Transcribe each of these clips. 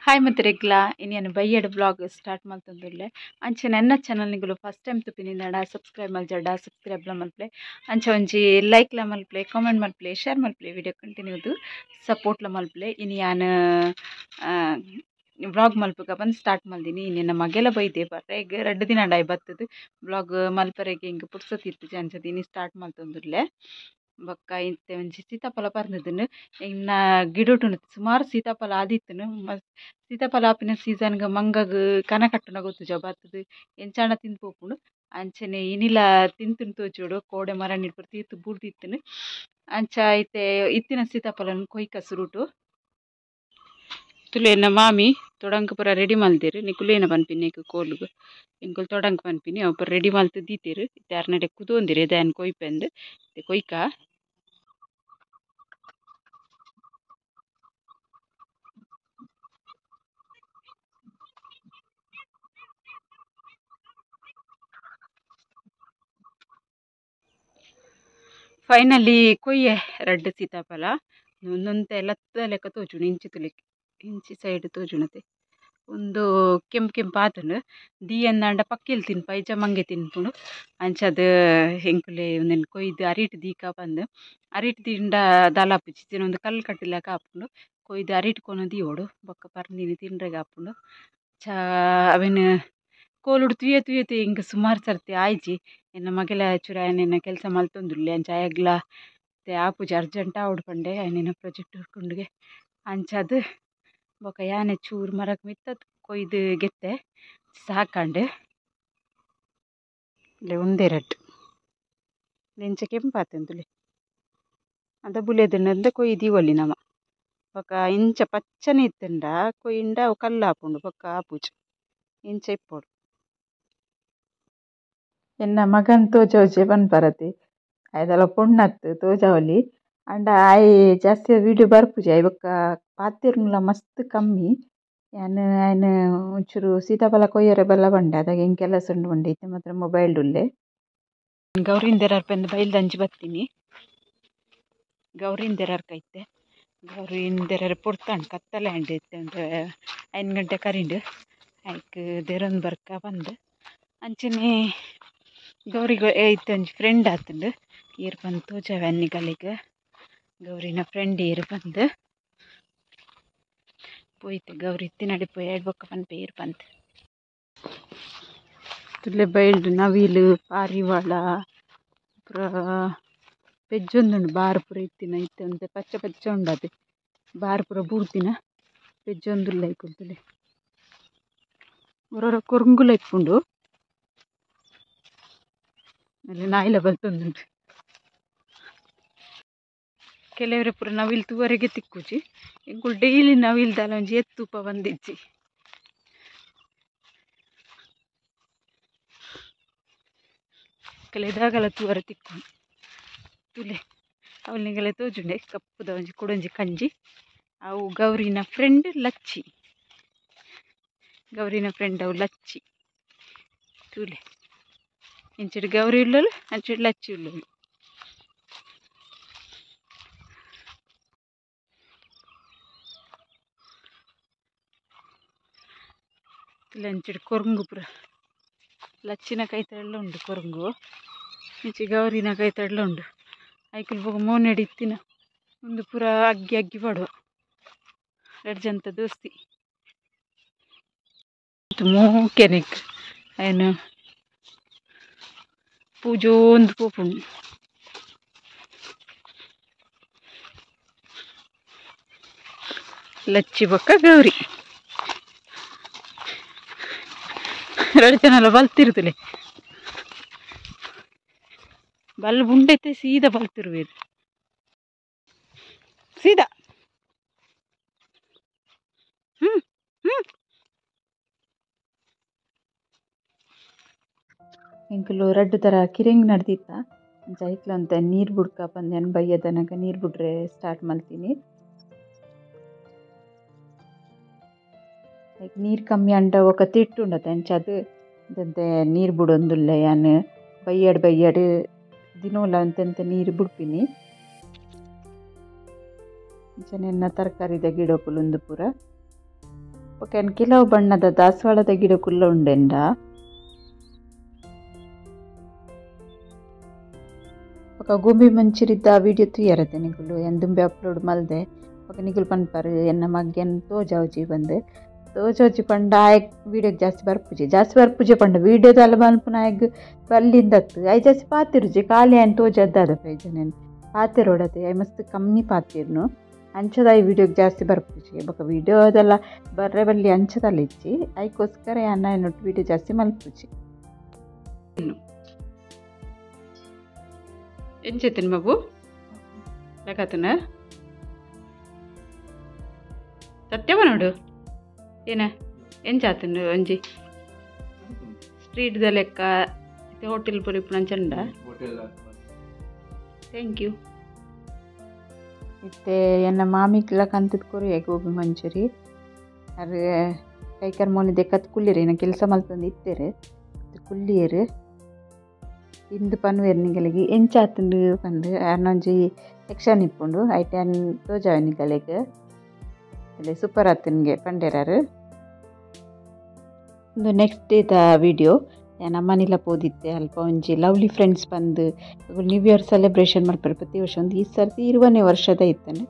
Hi ಮತ್ರೆಗ್ಲಾ ಇನ್ನೇನು ಬೈಯಡ್ blog start ಮಲ್ತೊಂದುಲ್ಲೆ ಅಂಚೆ ನನ್ನ ಚಾನಲ್ ನಿಗುಲು ಫಸ್ಟ್ ಟೈಮ್ ತುಪಿನಿಂದಡ ಸಬ್ಸ್ಕ್ರೈಬ್ ಮಲ್ಜಡ ಸಬ್ಸ್ಕ್ರೈಬ್ ಲ ಮಲ್ಪ್ಲೆ ಅಂಚೆ ಒಂಜಿ ಲೈಕ್ ಲ ಮಲ್ಪ್ಲೆ ಕಾಮೆಂಟ್ ಮಲ್ಪ್ಲೆ ಶೇರ್ ಮಲ್ಪ್ಲೆ ವಿಡಿಯೋ ಕಂಟಿನ್ಯೂದು ಸಪೋರ್ಟ್ ಲ ಮಲ್ಪ್ಲೆ ಇನಿ ಯಾನ್ ಬ್ಲಾಗ್ ಮಲ್ಪುಗ ಬಂದು ಸ್ಟಾರ್ಟ್ ಮಲ್ದಿನಿ. ಇನ್ನೇನು ಮಗೆಲ ಬೈದೆ ಬರ್ರೆಗ್ ರಡ್ಡ್ ದಿನ ಡೈ ಬತ್ತದು ಬ್ಲಾಗ್ ಮಲ್ಪರೆಗೆ ಹಿಂಗೆ ಪುರ್ಸೊತ್ತಿತ್ತು ಅಂಚದ ಇನಿ ಸ್ಟಾರ್ಟ್ ಮಲ್ತೊಂದುಲ್ಲೆ. ಬೊಕ್ಕ ಇತ್ತೆ ಒಂಜಿ ಸೀತಾಫಲ ಪರ್ಂದಿತ್ತಿಂಡ್ ಇನ್ನ ಗಿಡೊಟುಂಡು ಸುಮಾರು ಸೀತಾಫಲ ಆದಿತ್ತುಂಡು. ಸೀತಾಫಲ ಆಪಿನ ಸೀಸನ್ಗ್ ಮಂಗಗ್ ಕನ ಕಟ್ಟುನ ಗೊತ್ತುಜ ಬತ್ತುದು ಎಂಚಾಂಡ ತಿಂದು ಪೋಪುಂಡು. ಅಂಚನೆ ಇನಿಲ ತಿಂತುಂಡು ತೋಜೊಡು ಕೋಡೆ ಮರ ನೀರ್ ತೀರ್ತು ಬೂರ್ದಿತ್ತುಂಡು. ಅಂಚ ಇತ್ತೆ ಇತ್ತಿನ ಸೀತಾಫಲನ್ ಕೊಯ್ಕ ಸುರುಟು ತುಲೆನ ಮಾಮಿ ತೊಡಂಕ ಪೂರ ರೆಡಿ ಮಲ್ದೆರ್. ನಿಕುಲೇನ ಪನ್ಪಿನಿ ಏಕ್ ಕೋಲುಗು ಎಂಕುಲು ತೊಡಂಕ ಪನ್ಪಿನಿ ಅವು ಪೂರ ರೆಡಿ ಮಲ್ತ್ ದೀತೆರ್. ಇತ್ತೆ ಅರ್ನಡೆ ಕುದೊಂದಿರ್ ದಾನ್ ಕೊಯ್ಪೆಂದ್ ಇತ್ತೆ ಕೊಯ್ಕ. ಫೈನಲಿ ಕೊಯ್ಯೆ ರಡ್ಡ್ ಸೀತಾಫಲ ಒಂದೊಂತೆ ಲತ್ತ ಲೆಕ್ಕ ತೋಜುಂಡು ಇಂಚಿ ತುಲಿಕ್ ಇಂಚಿ ಸೈಡ್ ತೋಜುಂಡತೆ ಒಂದು ಕೆಂಪು ಕೆಂಪು ಆತುಂಡು. ದೀಯಂದಾಂಡ ಪಕ್ಕಿಲ್ ತಿನ್ಪ ಇಜ್ಜ ಮಂಗೆ ತಿನ್ಪುಂಡು. ಅಂಚಾದ್ ಎಂಕುಲೆ ಉಂದೆನ್ ಕೊಯ್ದು ಅರಿಟ್ ದೀಕ ಪಂದ್ ಅರಿಟ್ ದೀಂಡ ದಾಲ ಆಪುಜಿ ಒಂದು ಕಲ್ಲು ಕಟ್ಟಿಲೆಕ ಆಪುಂಡು. ಕೊಯ್ದು ಅರಿಟ್ ಕೊನೊ ದೀವೊಡು ಬೊಕ್ಕ ಪರ್ಂದಿನಿ ತಿನ್ರೆಗ್ ಆಪುಂಡು. ಚ ಅವೆನ್ ಕೋಲುಡು ತುಯೆ ತುಯೆ ತುಯೆ ಇಂಕ್ ಸುಮಾರು ಸರ್ತಿ ಆಯ್ಜಿ. ಎನ್ನ ಮಗೆಲ ಚೂರು ಆಯನ ಕೆಲಸ ಮಲ್ತೊಂದುಲ್ಲೆ ಅಂಚ ಆಯಗ್ಲ ಆಪುಜಿ ಅರ್ಜೆಂಟ್ ಆವೊಡು ಪಂಡೆ ಆಯನ ಪ್ರಾಜೆಕ್ಟ್ ಉಂಡುಗೆ. ಅಂಚಾದ್ ಬೊಕ್ಕ ಯಾನೆ ಚೂರು ಮರಕ್ ಮಿತ್ತ ಕೊಯ್ದು ಗೆತ್ತೆ ಸಾಕಂಡು. ಇಲ್ಲೇ ಉಂದೆ ರಡ್ಡ್ ಇಂಚ ಕೆಂಪಾತುಂತುಲೆ ಅಂದ ಬುಲೆದುಂಡು ಕೊಯ್ದು ದೀವೊಲಿ ನಮ. ಬೊಕ್ಕ ಇಂಚ ಪಚ್ಚನೆ ಇತ್ತುಂಡ ಕೊಯ್ಯಿಂಡ ಅವು ಕಲ್ಲು ಆಪುಂಡು ಬೊಕ್ಕ ಆಪುಜಿ ಇಂಚ ಇಪ್ಪೊಡು. ಎನ್ನ ಮಗನ್ ತೋಜಾವುಜೆ ಪನ್ಪರತೆ ಆಯೆದಲ ಪೊಣ್ಣತ್ತು ತೋಜಾವೊಲಿ ಆಂಡ ಆಯೆ ಜಾಸ್ತಿ ವೀಡಿಯೋ ಬರ್ಪುಜಿ ಆಯೆ ಬೊಕ್ಕ ಪಾತೆರ್ನುಲ ಮಸ್ತ್ ಕಮ್ಮಿ. ಯಾನ್ ಆಯನ್ ಒಂಚೂರು ಸೀತಾಫಲ ಕೊಯ್ಯರೆ ಬಲ್ಲ ಪಂಡೆ ಅದಾಗ ಎಂಕ್ ಕೆಲಸ ಉಂಡು ಪಂಡೆ. ಇತ್ತೆ ಮಾತ್ರ ಮೊಬೈಲ್ಡ್ ಉಲ್ಲೆ. ಗೌರಿಂದೆರರ್ ಪಂದ್ ಬೈಲ್ದಂಚಿ ಬತ್ತೀನಿ. ಗೌರಿಂದೆರರ್ ಕೈತೆ ಗೌರಿಂದೆರರ್ ಪೊರ್ತಂಡು ಕತ್ತಲೆ ಆಂಡ್ ಇತ್ತೆ ಒಂದು 5 ಗಂಟೆ ಕರಿಂಡು ಐಕ್ ದೇರೊಂದು ಬರ್ಕ ಪಂದ್. ಅಂಚನೆ ಗೌರಿಗೆ ಇತ್ತೆ ಒಂಜಿ ಫ್ರೆಂಡ್ ಆತುಂಡು ಏರ್ ಪಂದ್ ತೋಜಾವೆ ಅನ್ನಿಗಲಿಗ್ ಗೌರಿನ ಫ್ರೆಂಡ್ ಏರ್ ಪಂದ್ ಪೋಯ್ತು. ಗೌರಿ ಇತ್ತಿನಡೆ ಪೋಯಿ ಐಡ್ ಬೊಕ್ಕ ಪನ್ಪೆ ಏರ್ ಪಂದ್. ತುಲೆ ಬೈಲ್ಡ್ ನವಿಲು ಪಾರಿವಾಳ ಪೂರ ಪೆಜ್ಜೊಂದುಂಡು. ಬಾರ್ ಪೂರ ಇತ್ತಿನ ಇತ್ತೆ ಒಂತೆ ಪಚ್ಚೆ ಪಚ್ಚೆ ಉಂಡು ಅತೆ ಬಾರ್ ಪೂರ ಬೂರ್ದಿನ ಪೆಜ್ಜೊಂದುಲ್ಲ ಐಕುಲು ತುಲೆ. ಒರೊರ ಕೊರಂಗುಲ ಇಪ್ಪುಂಡು ಅಲ್ಲಿ ನಾಯಿಲ ಬಲ್ತೊಂದುಂಡು. ಕೆಲವರೆ ಪೂರ ನವಿಲು ತೂವರೆಗೆ ತಿಕ್ಕುಜಿ. ಎಂಕುಲು ಡೈಲಿ ನವಿಲು ದಾಲ ಒಂಜಿ ಏತ್ ತೂಪ ಬಂದಿಜ್ಜಿ. ಕೆಲವು ತೂವರೆ ತಿಕ್ಕು ತುಲೆ ಅವನಿಗೆಲ್ಲ ತೋಜುಂಡೆ ಕಪ್ಪುದ ಒಂಜಿ ಕುಡೊಂಜಿ ಕಂಜಿ. ಅವು ಗೌರಿನ ಫ್ರೆಂಡ್ ಲಚ್ಚಿ ಗೌರಿನ ಫ್ರೆಂಡ್ ಅವು ಲಚ್ಚಿ ತುಲೆ. ಇಂಚಿಡು ಗೌರಿ ಉಲ್ಲಲು ಅಂಚಿಡು ಲಚ್ಚಿ ಉಲ್ಲಲು. ತುಲೆ ಅಂಚಿಡು ಕೊರಂಗು ಪೂರ ಲಚ್ಚಿನ ಕೈತಡೆಲ್ಲ ಉಂಡು ಕೊರಂಗು ಇಂಚಿ ಗೌರಿನ ಕೈತಡೆಲ್ಲ ಉಂಡು. ಐಕುಲು ಬೊಕ ಮೋನೆಡ್ ಇತ್ತಿನ ಉಂದು ಪೂರ ಅಗ್ಗಿ ಅಗ್ಗಿ ಪಾಡುವ ರಡ್ಡ್ ಜನತ ದೋಸ್ತಿ ಮೋಕೆನೆಕ್ ಅಯನ ಪೂಜೊಂದು ಪೋಪುಂಡು. ಲಚ್ಚಿ ಬೊಕ್ಕ ಗೌರಿ ರಡ್ಡ್ ಜನಲ ಬಲ್ತಿರುತ್ತಲೆ ಬಲ್ ಬುಂಡೈತೆ ಸೀದಾ ಬಲ್ತಿರುವೇರು ಸೀದಾ. ಹ್ಞೂ ಹ್ಞೂ ಎಂಕುಲು ರಡ್ಡ್ ಥರ ಕಿರಿಂಗ್ ನಡ್ದಿತ್ತ ಅಂಚ ಐಕ್ಲ ಅಂತ ನೀರು ಬುಡ್ಕ ಪಂದ್ ಬಯ್ಯದನಗ ನೀರು ಬುಡ್ರೆ ಸ್ಟಾರ್ಟ್ ಮಲ್ತೀನಿ. ಲೈಕ್ ನೀರು ಕಮ್ಮಿ ಅಂಡ ఒక ತಿಟ್ಟು ಉಂಡತೆ ಅಂಚ ಅದು ದಂತೆ ನೀರು ಬುಡೊಂದುಲ್ಲೆ ಯಾನ್ ಬಯ್ಯಡ್ ಬಯ್ಯಡ್ ದಿನೋಲ ಅಂತೆಂತ ನೀರು ಬುಡ್ಪಿನಿ. ಅಂಚನೆ ಎನ್ನ ತರಕಾರಿದ ಗಿಡಕುಲು ಉಂದು ಪೂರ. ಬೊಕ್ಕ ಕೆಲವು ಬಣ್ಣದ ದಾಸವಾಳದ ಗಿಡಕುಲ್ಲ ಉಂಡೆಂಡ. ಬೊಕ್ಕ ಗೋಬಿ ಮಂಚೂರಿದ ವಿಡಿಯೋ ತೂಯರತೆ ನಿಕುಲು ಯಾನ್ ದುಂಬೆ ಅಪ್ಲೋಡ್ ಮಲ್ದೆ. ಬೊಕ್ಕ ನಿಕುಲು ಪನ್ಪರ್ ಎನ್ನ ಮಗ್ಗೆನ್ ತೋಜಾವುಜಿ ಬಂದು ತೋಜಾವುಜಿ ಪಂಡ ಆಯಗ್ ವಿಡಿಯೋಗ್ ಜಾಸ್ತಿ ಬರ್ಪುಜಿ ಜಾಸ್ತಿ ಬರ್ಪುಜಿ ಪಂಡ ವಿಡಿಯೋದಲ್ಲ ಮಲ್ಪುನ ಆಯಗ್ ಬಲ್ಲಿಂದತ್ತು ಆಯ್ ಜಾಸ್ತಿ ಪಾತಿರುಜಿ ಖಾಲಿ ಆಯ್ನ ತೋಜದ್ದಾದ ಪ್ರಯೋಜನ ಪಾತಿರೋಡತೆ ಆಯ್ ಮಸ್ತ್ ಕಮ್ಮಿ ಪಾತಿರ್ನು ಅಂಚದ ಈ ವಿಡಿಯೋಗೆ ಜಾಸ್ತಿ ಬರ್ಪುಜಿ. ಬೊಕ್ಕ ವಿಡಿಯೋದೆಲ್ಲ ಬರ್ರೆ ಬಲ್ಲಿ ಅಂಚದಲ್ಲ ಇಜ್ಜಿ ಐಕೋಸ್ಕರ ಯಾನ್ ಆಯ್ನೊಟ್ಟು ವಿಡಿಯೋ ಜಾಸ್ತಿ ಮಲ್ಪುಜಿ. ಎಂಚೆತ್ತಿನ ಬಾಬು ಲಗಾತನ ಸತ್ಯವ ನೋಡು ಏನ ಎಂಚಾತನ ಒಂಜಿ ಸ್ಟ್ರೀಟ್ದ ಲೆಕ್ಕ ಹೋಟೆಲ್ ಪೂರ ಇಪ್ಪುನ ಚಂಡ. Thank you. ಇತ್ತೆ ಎನ್ನ ಮಾಮಿಗ್ಲ ಕಂತದ ಕೊರಿಯೆ ಗೋಬಿ ಮಂಚೂರಿ ಅರ್ ಕೈಕರ್ ಮೋನೆ ದೆಕ್ಕತ್ ಕುಲ್ಲಿರು ಏನ ಕೆಲಸ ಮಲ್ತೊಂದು ಇತ್ತೆರ್ ಕುಲ್ಲಿಯರು ಇಂದು ಪನ್ವೇರ್ ನಿಗಲಿಗೆ ಎಂಚಾತುಂಡು ಪಂದು ಅರ್ನೊಂಜಿ ಯಕ್ಷನ್ ಇಪ್ಪುಂಡು ಐಟ್ ಯಾನ್ ತೋಜಾವೆ ನಿಗಲೆಗ್ ಅಲ್ಲೇ ಸೂಪರ್ ಆತುನ್ಗೆ ಪಂಡೇರಾರು. ಒಂದು ನೆಕ್ಸ್ಟ್ ಡೇದ ವಿಡಿಯೋ ಯಾನ್ ಅಮ್ಮನಿಲ ಪೋದಿತ್ತೆ ಅಲ್ಪ ಒಂಜಿ ಲವ್ಲಿ ಫ್ರೆಂಡ್ಸ್ ಬಂದು new year celebration ಮಲ್ಪೆರ್ ಪ್ರತಿ ವರ್ಷ ಒಂದು ಈ ಸರ್ತಿ 20ನೇ ವರ್ಷದ ಇತ್ತಂಡು.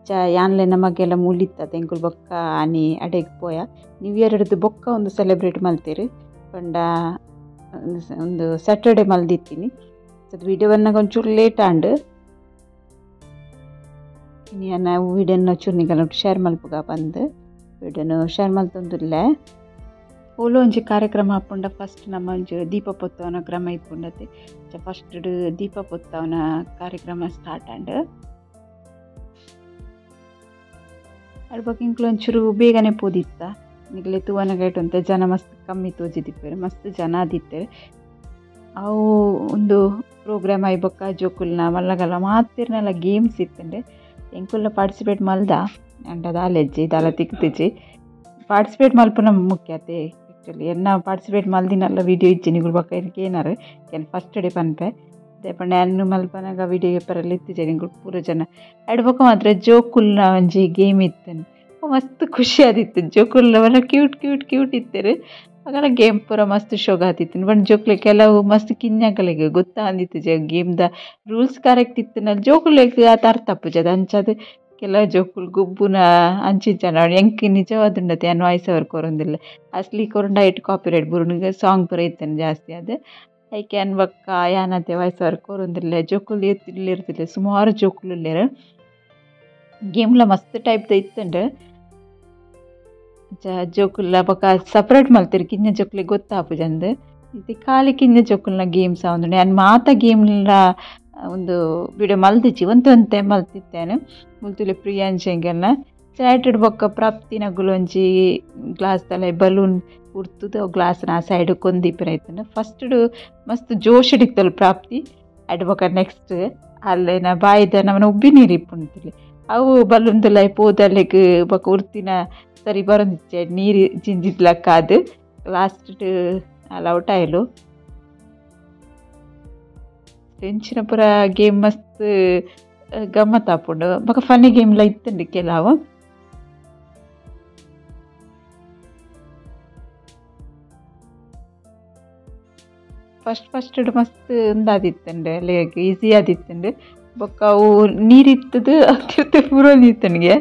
ಚ ಯಾನ್ಲೆ ನಮಗೆಲ್ಲ ಮೂಲಿತ್ತ ಎಂಕುಲು ಬೊಕ್ಕ ಆನಿ ಅಡೆಗ್ ಪೋಯ ನ್ಯೂ ಇಯರ್ ಹಿಡ್ದು ಬೊಕ್ಕ ಒಂದು ಸೆಲೆಬ್ರೇಟ್ ಮಲ್ತೇರು ಪಂಡ ಒಂದು ಸ್ಯಾಟರ್ಡೆ ಮಲ್ದಿತ್ತೀನಿ. ಅದು ವಿಡಿಯೋ ಬನ್ನಾಗ ಒಂಚೂರು ಲೇಟ್ ಆಂಡ್ ಇನ್ನು ವಿಡಿಯೋನ ಚೂರು ನಿಗಲ ಶೇರ್ ಮಲ್ಪುಗ ಬಂದು ವಿಡಿಯೋನು ಶೇರ್ ಮಲ್ತೊಂದುಲ್ಲೆ. ಓಲು ಒಂಜಿ ಕಾರ್ಯಕ್ರಮ ಆಪುಂಡ ಫಸ್ಟ್ ನಮ್ಮ ಒಂಜಿ ದೀಪ ಪೊತ್ತವನ ಕ್ರಮ ಇಪ್ಪುಂಡತೆ ಫಸ್ಟ್ ದೀಪ ಪೊತ್ತವನ ಕಾರ್ಯಕ್ರಮ ಸ್ಟಾರ್ಟ್ ಆಂಡ್. ಅಡ್ಬೊಕ್ಕ ಇಂಕ್ಲು ಒಂಚೂರು ಬೇಗನೆ ಪೋದಿತ್ತ ನಿಗಲೆ ತೂವನಗ ಅಂತೆ ಜನ ಮಸ್ತ್ ಕಮ್ಮಿ ತೋಜಿದಿಪ್ಪೆರ್ ಮಸ್ತ್ ಜನ ಆದಿತ್ತೆರ್. ಅವು ಒಂದು ಪ್ರೋಗ್ರಾಮ್ ಆಯಿ ಬೊಕ್ಕ ಜೋಕುಲ್ನ ಮಲ್ಲಗಲ್ಲ ಮಾತಿರ್ನೆಲ್ಲ ಗೇಮ್ಸ್ ಇತ್ತಂಡೆ ಎಂಕುಲ್ಲ ಪಾರ್ಟಿಸಿಪೇಟ್ ಮಲ್ದ ಅಂಡ ದಾಲೆಜ್ಜಿ ದಾಲ ತಿಕ್ತಿಜಿ ಪಾರ್ಟಿಸಿಪೇಟ್ ಮಲ್ಪುನ ಮುಖ್ಯ ಅತೆ ಆ್ಯಕ್ಚುಲಿ ಎನ್ನ ಪಾರ್ಟಿಸಿಪೇಟ್ ಮಲ್ದಿನಲ್ಲ ವಿಡಿಯೋ ಇಜ್ಜಿ ನಿಗುಲು ಬೊಕ್ಕ ಎನಕ್ ಏನಾರು ಏನ್ ಫಸ್ಟ್ ಡೇ ಪನ್ಪೆ ಪಂಡ ಯಾನ್ ಮಲ್ಪನಾಗ ವಿಡಿಯೋ ಪೇಪರಲ್ಲಿ ಇತ್ತಿಜೆ ನಿಗುಲು ಪೂರ ಜನ. ಅಡ್ ಬೊಕ್ಕ ಮಾತ್ರ ಜೋಕುಲ್ನ ಒಂಜಿ ಗೇಮ್ ಇತ್ತಂಡೆ ಮಸ್ತ್ ಖುಷಿ ಆದಿತ್ತು ಜೋಕುಲ್ನ cute cute cute ಇತ್ತೆರ್ ಆಗಲ ಗೇಮ್ ಪೂರ ಮಸ್ತ್ ಶೋಗ ಆತಿತ್ತು. ಬಟ್ ಜೋಕುಲೆ ಕೆಲವು ಮಸ್ತ್ ಕಿನ್ಯಕಲೆಗ್ ಗೊತ್ತಾಂದಿತ್ತು ಗೇಮ್ದ ರೂಲ್ಸ್ ಕರೆಕ್ಟ್ ಇತ್ತು ಜೋಕುಲೆಗ್ ಆತ ಅರ್ಥ ಆಪುಜಿ ಅದು ಅಂಚಾದ್ ಕೆಲವು ಜೋಕುಲು ಗೊಬ್ಬುನ ಅಂಚಿಂಚ ಎಂಕ್ ನಿಜವಾದುಂಡತೆ ಯಾನ್ ವಾಯ್ಸ್ ಓವರ್ ಕೊರೊಂದಿಲ್ಲ ಅಸ್ಲಿ ಕೊರಂಡ ಐಟ್ ಕಾಪಿರೈಟ್ ಬುರುನಿಗೆ ಸಾಂಗ್ ಪೂರ ಇತ್ತೇನೆ ಜಾಸ್ತಿ ಅದು ಐಕ್ ಯಾನ್ ಬೊಕ್ಕ ಯಾನತೆ ವಾಯ್ಸ್ ಓವರ್ ಕೊರೊಂದಿಲ್ಲ ಜೋಕುಲು ಇರ್ತಿಲ್ಲ ಸುಮಾರು ಜೋಕುಲು ಉಲ್ಲೆರ್ ಗೇಮ್ಲ ಮಸ್ತ್ ಟೈಪ್ದ ಇತ್ತುಂಡು. ಜೋಕುಲ್ಲ ಬೊಕ್ಕ ಸಪ್ರೇಟ್ ಮಲ್ತೆರ್ ಕಿನ್ಯ ಜೋಕುಲೆಗ್ ಗೊತ್ತಾಪುಜಂದ್ ಇತ್ತೆ ಖಾಲಿ ಕಿನ್ಯ ಜೋಕುಲ್ನ ಗೇಮ್ಸ್ ಆವೊಂದುಂಡು. ಯಾನ್ ಮಾತ ಗೇಮ್ಲ ಒಂದು ವಿಡಿಯೋ ಮಲ್ದಿಜ್ಜಿ ಒಂತೆ ಒಂತೆ ಮಲ್ತಿತ್ತೇನೆ ಮುಲ್ತುಲೆ ಪ್ರಿಯಾಂಶಂಗೆಲ್ಲ ಚಾಟೆಡ್ ಬೊಕ್ಕ ಪ್ರಾಪ್ತಿನಗುಲು ಒಂಜಿ ಗ್ಲಾಸ್ ತಲೆ ಬಲೂನ್ ಉರ್ತುದು ಅವು ಗ್ಲಾಸ್ನ ಆ ಸೈಡ್ ಕೊಂದಿಪ್ಪೆರ್ ಐತಂಡ ಫಸ್ಟ್ ಮಸ್ತ್ ಜೋಶ್ ಇತ್ತಲ್ ಪ್ರಾಪ್ತಿ ಅಡ್ ಬೊಕ್ಕ ನೆಕ್ಸ್ಟ್ ಅಲ್ಲೇನ ಬಾಯಿದ ನಮನ ಉಬ್ಬಿ ನೀರು ಇಪ್ಪುಂಡು ಅವು ಬಲೂನ್ ತುಲಾಯಿ ಪೋದಲೆಗ್ ಬೊಕ್ಕ ಉರ್ತಿನ ಸರಿ ಬರೊಂದಿಜ್ಜಿ ನೀರು ಜಿಂಜಿದ್ಲಕ್ಕ ಅದು ಲಾಸ್ಟ್ ಅಲ್ ಔಟ್ ಆಯ್ಲು. ಎಂಚಿನ ಪೂರ ಗೇಮ್ ಮಸ್ತ್ ಗಮ್ಮತ್ ಆಪುಂಡು ಬೊಕ್ಕ ಫನ್ನಿ ಗೇಮ್ಲ ಇತ್ತುಂಡು ಕೆಲವು. ಫಸ್ಟ್ ಫಸ್ಟ್ ಮಸ್ತ್ ಉಂದಾದಿತ್ತುಂಡು ಲೈಕ್ ಈಸಿ ಆದಿತ್ತುಂಡು ಬೊಕ್ಕ ಅವು ನೀರಿತ್ತದು ಅತ್ಯುತ್ತ ಪೂರೊಂದಿತ್ತುಂಡಿಗೆ.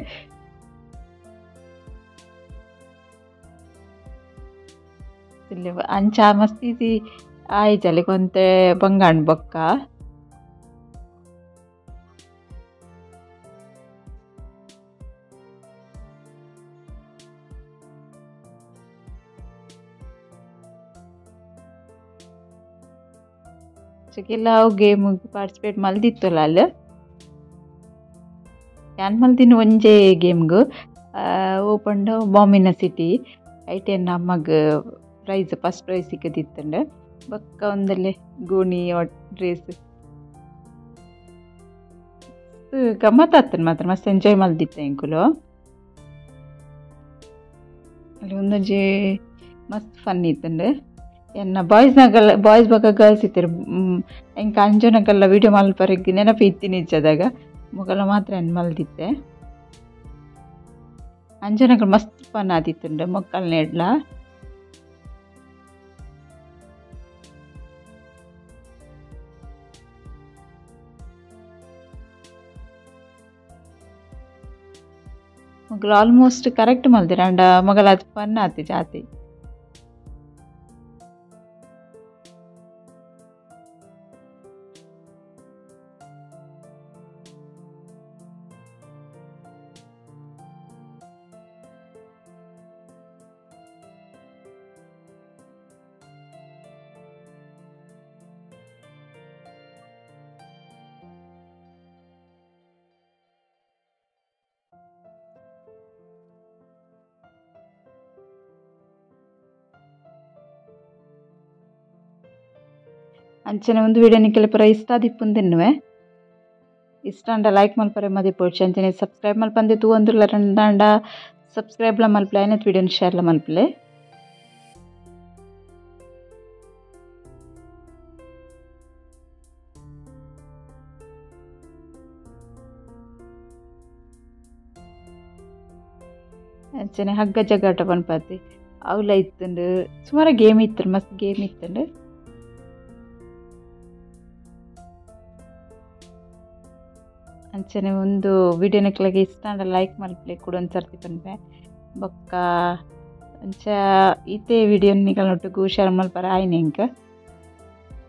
ಅಂಚ ಮಸ್ತ್ ಈಸಿ ಆಯ್ಜ ಲೈಕ್ ಒಂತೆ ಬಂಗಾಂಡ್ ಬೊಕ್ಕ ಕೆಲವು ಗೇಮ್ ಪಾರ್ಟಿಸಿಪೇಟ್ ಮಲ್ದಿತ್ತಲ್ಲ ಅಲ್ಲ ಯಾನ್ ಮಲ್ದಿನ ಒಂಜೇ ಗೇಮ್ಗ್ ಓ ಪಂಡ ಬಾಂಬಿನ ಸಿಟಿ ಐಟ್ ನಮಗ್ prize first prize ಸಿಕ್ಕದಿತ್ತಂಡ. ಬೊಕ್ಕ ಒಂದಲ್ಲೇ ಗೋಣಿ ಡ್ರೆಸ್ ಗಮ್ಮತ್ ಆತನ್ ಮಾತ್ರ ಮಸ್ತ್ ಎಂಜಾಯ್ ಮಲ್ದಿತ್ತೆ ಎಂಕುಲು. ಅಲ್ಲಿ ಒಂದೊಂಜಿ ಮಸ್ತ್ ಫನ್ ಇತ್ತಂಡು. ಎನ್ನ ಬಾಯ್ಸ್ನಾಗಲ್ಲ ಬಾಯ್ಸ್ ಬೊಕ್ಕ ಗರ್ಲ್ಸ್ ಇತ್ತೆರ್ ಎಂಕ್ ಅಂಜೋನಕಲ್ಲ ವಿಡಿಯೋ ಮಲ್ಪರೆಗ್ ನೆನಪು ಇತ್ತಿನಿ ಇಜ್ಜದಾಗ ಮೊಗಲ ಮಾತ್ರ ಎನ್ ಮಲ್ದಿತ್ತೆ. ಅಂಚನಕುಲು ಮಸ್ತ್ ಫನ್ ಆದಿತ್ತುಂಡು ಮೊಕ್ಕಲ್ನೆಡ್ಲ. ಮೊಗಲು ಆಲ್ಮೋಸ್ಟ್ ಕರೆಕ್ಟ್ ಮಲ್ದಿರ ಅಂಡ ಮೊಗಲ ಅದು ಫನ್ ಆತಿ ಜಾತಿ. ಅಂಚನೆ ಒಂದು ವಿಡಿಯೋ ನಿಕ್ಕೆಲ ಪೂರ ಇಷ್ಟ ಆದಿಪ್ಪುಂದು ಇಷ್ಟ ಅಂಡ ಲೈಕ್ ಮಲ್ಪರೆ ಮದಿಪೊಡ್ಚಿ ಅಂಚನೆ ಸಬ್ಸ್ಕ್ರೈಬ್ ಮಲ್ಪಂದೆ ತೂವೊಂದುಲ್ಲ ರಂದಾಂಡ ಸಬ್ಸ್ಕ್ರೈಬ್ಲ ಮಲ್ಪಲೆ ಆಯ್ನತ್ ವಿಡಿಯೋನ ಶೇರ್ಲ ಮಲ್ಪಲೆ. ಅಂಚನೆ ಹಗ್ಗ ಜಗ್ಗಾಟ ಪನ್ಪಾತಿ ಅವ್ಲ ಇತ್ತುಂಡು ಸುಮಾರು ಗೇಮ್ ಇತ್ತು ಮಸ್ತ್ ಗೇಮ್ ಇತ್ತುಂಡು. ಅಂಚನೆ ಒಂದು ವಿಡಿಯೋ ನಿಕ್ಲೆಗ್ ಇಷ್ಟ ಅಂಡ ಲೈಕ್ ಮಲ್ಪಲೆ ಕೂಡ ಒಂದು ಸರ್ತಿ ಪನ್ಪೆ ಬೊಕ್ಕ ಅಂಚ ಇತ್ತೆ ವಿಡಿಯೋ ನಿಕಲ್ನೊಟ್ಟುಗು ಶೇರ್ ಮಲ್ಪರೆ ಆಯ್ನೆ ಎಂಕ್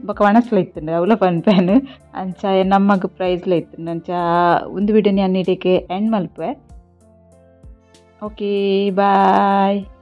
ಬೊಕ್ಕ ವಣಸ್ಲ ಇತ್ತುಂಡು ಅವ್ಲ ಪನ್ಪೆನ್ ಅಂಚ ನಮ್ಮಗ್ ಪ್ರೈಸ್ಲ ಇತ್ತುಂಡು ಅಂಚ ಒಂದು ವಿಡಿಯೋ ಯಾನ್ ಇಡೆಗ್ ಎಂಡ್ ಮಲ್ಪೆ. Okay bye.